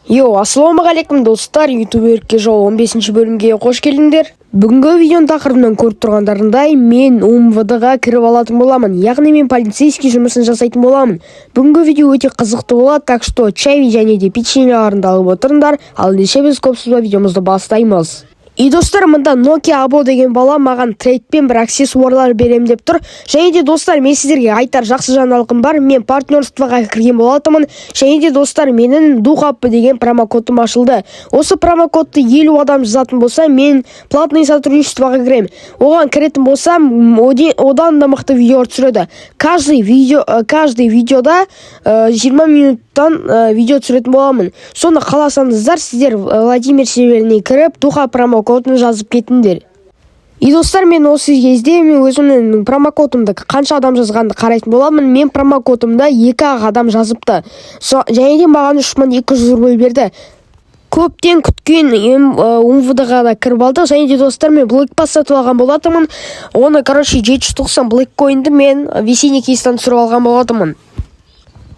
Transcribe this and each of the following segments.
Йоу, ассалаумағалейкум, достар! Ютуберге жол 15 бөлімге қош келдіңдер. Бүгінгі видеоның тақырыбынан көріп тұрғандарындай, мен УМВД-ға кіріп алатын боламын. Яғни мен полицейский жұмысын жасайтын боламын. Бүгінгі видео өте қызықты болады, так что чай және де печеньеларыңды алып отырыңдар. Ал ендеше біз көп созбай видеомызды бастаймыз. И, достар, мында Nokia Або деген бала маған трейдпен бір аксессуарлар берем деп тұр. Және де, достар, мен сіздерге айтар жақсы жаңалығым бар. Мен партнерствоға кірген болатынмын. Және де, достар, менің Духап деген промокодым ашылды. Осы промокодты 50 адам жазатын болса, мен платный сотрудничествоға кіремін. Оған кіретін болсам, одан да мықты видеолар түсіреді. Каждый видеода 20 минуттан видео түсіретін боламын. Соны қаласаңыздар, сіздер Владимир серверіне кіріп, Духа промокодын жазып кетіңдер. И, достар, мен осы кезде мен өзімнің промокодымды қанша адам жазғанды қарайтын боламын. Мен промокодымда екі ақ адам жазыпты. Және де маған 3200 рубль берді. Көптен күткен УМВД-ға да кіріп алдық. Және де, достар, мен Блэк Пасс сатып алған болатынмын. Оны, короче, 790 Блэк койнды мен весенний кейстан түсіріп алған болатынмын.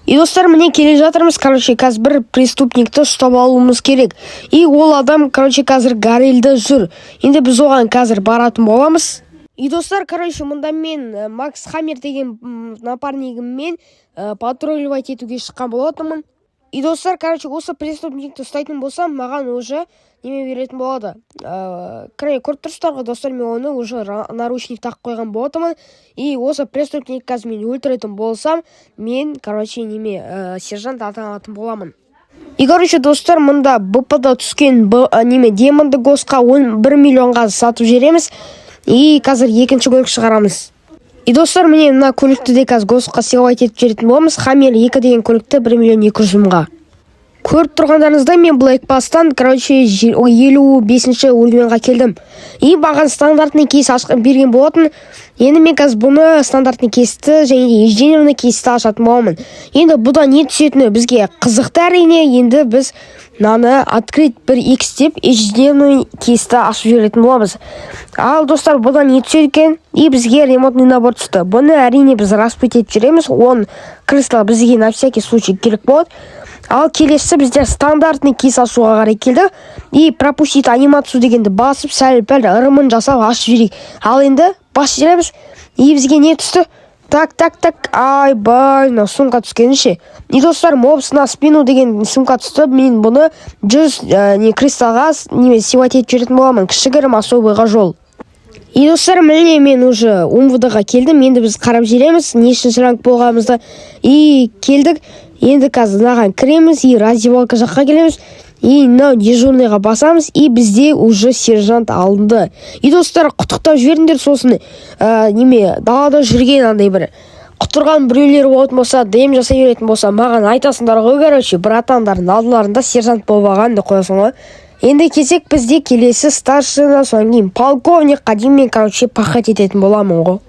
И, достар, міне, келе жатырмыз. Короче, қазір бір преступникті ұстап алуымыз керек. И ол адам, короче, қазір Горельде жүр. Енді біз оған қазір баратын боламыз. И, достар, короче, мында мен Макс Хаммер деген напарнигіммен патрулировать етуге шыққан болатынмын. И, достар, короче, осы преступникті ұстайтын болсам, маған уже неме беретін болады. Короче, көріп тұрсыздар ғой, достар, мен оны уже наручник тағып қойған болатынмын. И осы преступник қазір мен өлтіретін болсам, мен, короче, неме, сержант атанатын боламын. И, короче, достар, мында БП-да түскен неме, демонды госқа 11 миллионға сатып жібереміз. И қазір екінші көлік шығарамыз. И, достар, міне, мына көлікті де қазір госқа сыйлать етіп жіберетін боламыз. Хаммер 2 деген көлікті 1 миллион 200 мыңға. Көріп тұрғандарыңыздай, мен Блэк Пасстан, короче, 55-ші уровеньға келдім. И маған стандартный кейс берген болатын. Енді мен қазір бұны, стандартный кейсті және де ежедневный кейсті ашатын боламын. Енді бұдан не түсетіні бізге қызықты, әрине. Енді біз мынаны открыть бір икс деп ежедневный кейсті ашып жіберетін боламыз. Ал, достар, бұдан не түседі екен? И бізге ремонтный набор түсті. Бұны, әрине, біз распить етіп жүреміз. 10 кристалл бізге на всякий случай керек болады. Ал келесі бізде стандартный кейс ашуға қарай келді. И пропустить анимацию дегенді басып, сәл пәл ырымын жасап ашып жіберейік. Ал енді басып жібереміз. И бізге не түсті? Так, так, так, айбай, мына сумка түскені ше. И, достар, мопс на спину деген сумка түсті. Мен бұны 100 не кристаллға неме сливать етіп жіберетін боламын. Кішігірім особыйға жол. И, достар, міне, мен уже УМВД-ға келдім. Енді біз қарап жүреміз нешінші ранг болғанымызды. И келдік. Енді қазір мынаған кіреміз и раздевалка жаққа келеміз. И мынау дежурныйға басамыз, и бізде уже сержант алынды. И, достар, құттықтап жіберіңдер. Сосын неме, далада жүрген андай бір құтырған біреулер болатын болса, ДМ жасай беретін болса, маған айтасыңдар ғой. Короче, братандардың алдыларында сержант болып алған деп қоясың ғой. Енді кезек бізде келесі старшина, содан кейін полковникқа дейін мен, короче, пахать ететін боламын ғой.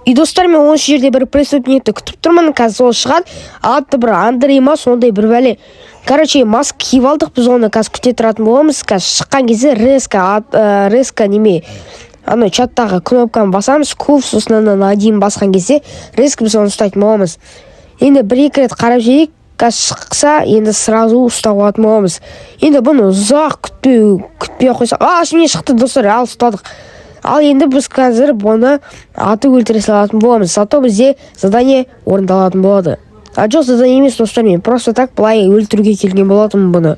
И, достар, мен осы жерде бір преступникті күтіп тұрмын. Қазір ол шығады. Аты бір Андрей ма, сондай бір бәле. Короче, маска киіп алдық біз, оны қазір күте тұратын боламыз. Қазір шыққан кезде резко резко неме, анау чаттағы кнопканы басамыз, кув, сосын ананы один басқан кезде резко біз оны ұстайтын боламыз. Енді бір екі рет қарап жіберейік. Қазір шықса, енді сразу ұстап алатын боламыз. Енді бұны ұзақ күтпей ақ қойсақ. А, міне, шықты, достар. Ал, ұстадық. Ал енді біз қазір бұны атып өлтіре салатын боламыз. Зато бізде задание орындалатын болады. А, жоқ, задание емес, достар, мен просто так былай өлтіруге келген болатынмын бұны.